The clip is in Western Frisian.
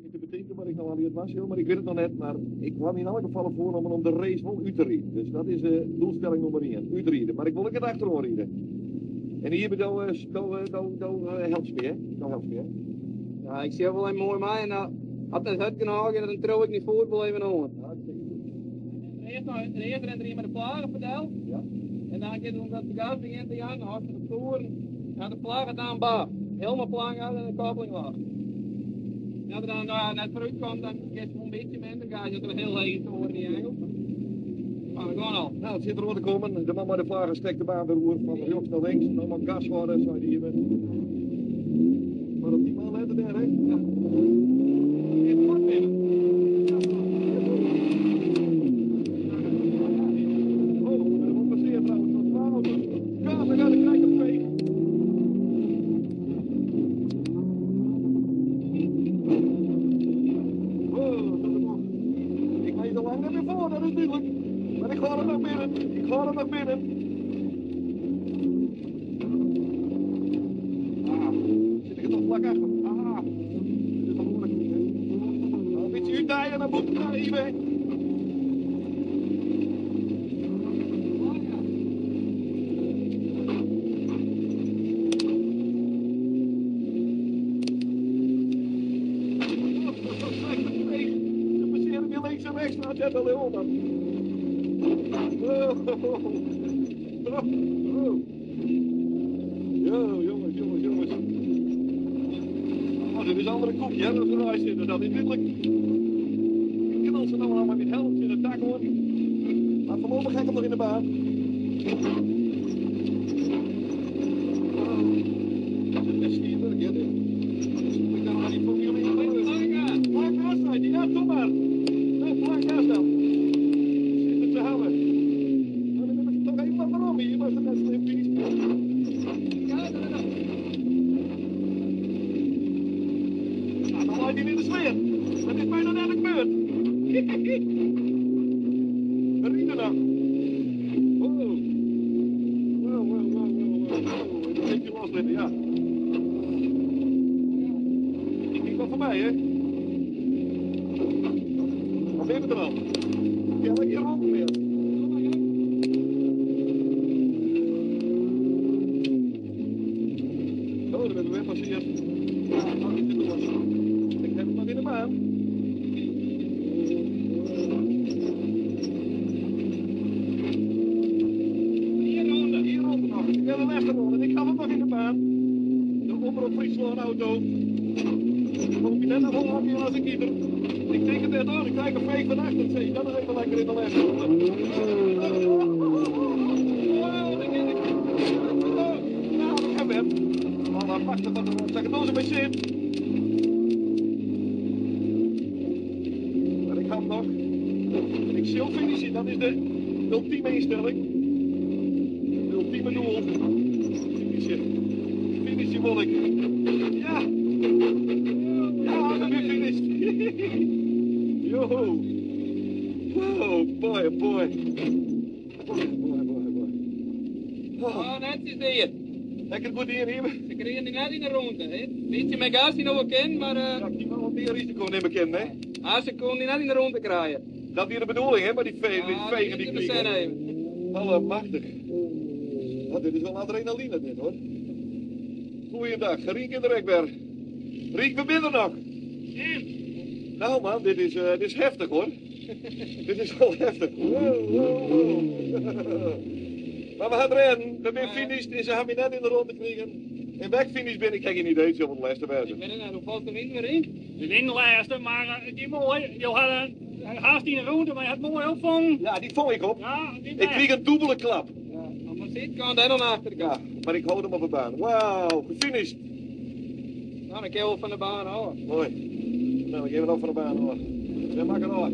sit my te betinken wat ik no allegear dwaan sil, mar ik wit it noch net. Mar ik haw my yn alle gefallen foarnommen om de race wol út te riden. Dus dat is doelstelling nûmer ien, útride. Mar ik wol ek net achteroan ride. En Iebe, do, do, do, do helpst my, hè? Do helpst my, hè? Ja, ik sjoch wol even moai mei en as it net hurd genôch is, dan triuw ik myn foet wol even oan. Earst noch, earst rint der ien mei de flagge foardel. Ja. En dan giet it om dat se gas begjint te jaan, dan hâldst de toeren. En de flagge dan baf. Helemaal plank uit en de koppeling los. En as er dan net foarút komt, dan giet it wol in bytsje minder gas, as er in hiel hege toer yn dy angel. Maar we gaan al. Nou, it sit deroan te kommen. De man mei de flagge stekt de baan wer oer fan rjochts nei links. No mar gas hâlde, sei de Iebe. Mar op dy man lette dêr, hè? Ja. Dit fuort binnen. Oh, we binne wol passeard trouwens troch twa auto's. Gas, dan gaat de krijg op veeg. Oh, dat is mooi. Ik lees al lang net meer foar, dat is dúdlik. Mar ik hâld it noch binnen. Ik hâld it noch binnen. Ah, sit ik er toch flak achter. Ah, dit is al oare kear, hè. Nou, in bytsje útdijen nei bûten ta, Iebe. Ze passeren weer links en rechts naar het Leon dan. Oh, oh, oh. Yo, jongens, jongens, jongens. Oh, dit is een andere koekje, hè, dat we daar zitten, dat is duidelijk. Ik kan ze nou allemaal met helms in de tak hoor. Maar voorlopig ga ik hem nog in de baan. Oh, dat is best stier werk, hè, dit. Ik kan nog niet voor jullie in de Plak gas, zei hij. Ja, doe maar. Nou, plak gas dan. Zit het te houden. Nou, dan neem ik het toch even wat waarom hier, maar dat is net slim vies. Ja, dat is het. Nou, dan leit hij in de sfeer. Dat is bijna net gebeurd. We rijden nog. Wow. Wow, wow, wow, wow, wow. Een beetje loslitten, ja. Ik kijk wel voorbij, hè. Wat ben je er al? Ja, lekker rond meer. Oh, daar ben ik weer passeerd. Ja, oh, ik zit er los. Ik heb hem nog in de baan. Hier ronde. Hier ronde nog. Ik wil de laatste ronde. Ik ga hem nog in de baan. De Omrop Fryslân auto. Ik hoop je net nog wel een als ik ieder. Ik denk het net aan. Ik krijg een veeg van achter. Zie, dat is even lekker in de laatste ronde. Oh, daar ben ik. Nou, ik heb hem. Oh, dan pakt het wat er Zeg het nog eens een beetje in. Maar ik ga hem nog. En ik zal finishen. Dat is de ultieme instelling. Het ultieme doel. Finishen. Finishen wil ik. Ja. Ja, we zijn finished. Yo. Oh boy, boy. Boy, boy, boy, boy. Oh, Oh, netjes hier. lekker goed hier, hier. Ze kregen die net in de ronde, hè. Beetje met gas die nog wel kent, maar Ja, die wil wat meer risico nemen kennen, hè. ah, ze kon die net in de ronde krijgen. Dat is de bedoeling, hè, maar die, ve die Ja, vegen die die vliegen. nemen. Allemachtig. Nou, dit is wel adrenaline, dit hoor. Goeiedag, Riek in de Rekberg. Riek, we binnen nog. Nou man, dit is heftig hoor. Dit is wel heftig. Wow, wow, wow. Maar we gaan rennen. We zijn finished en ze hebben me net in de ronde gekregen. En weg finish ben ik, heb geen idee, het zal wel de laatste Ik wezen. weet het niet, hoe valt de wind weer in? De wind laatste, maar die mooi. Je had een haast in de ronde, maar je had mooi opvangen. Ja, die vang ik op. Ja, die Ik kreeg een dubbele klap. Ja, maar zit kan daar nog achter de Ja, kant. maar ik houd hem op de baan. Wauw, gefinished. Nou, dan kun je wel van de baan houden. Mooi. Nou, ik geef het op van de baan hoor. We maken het af.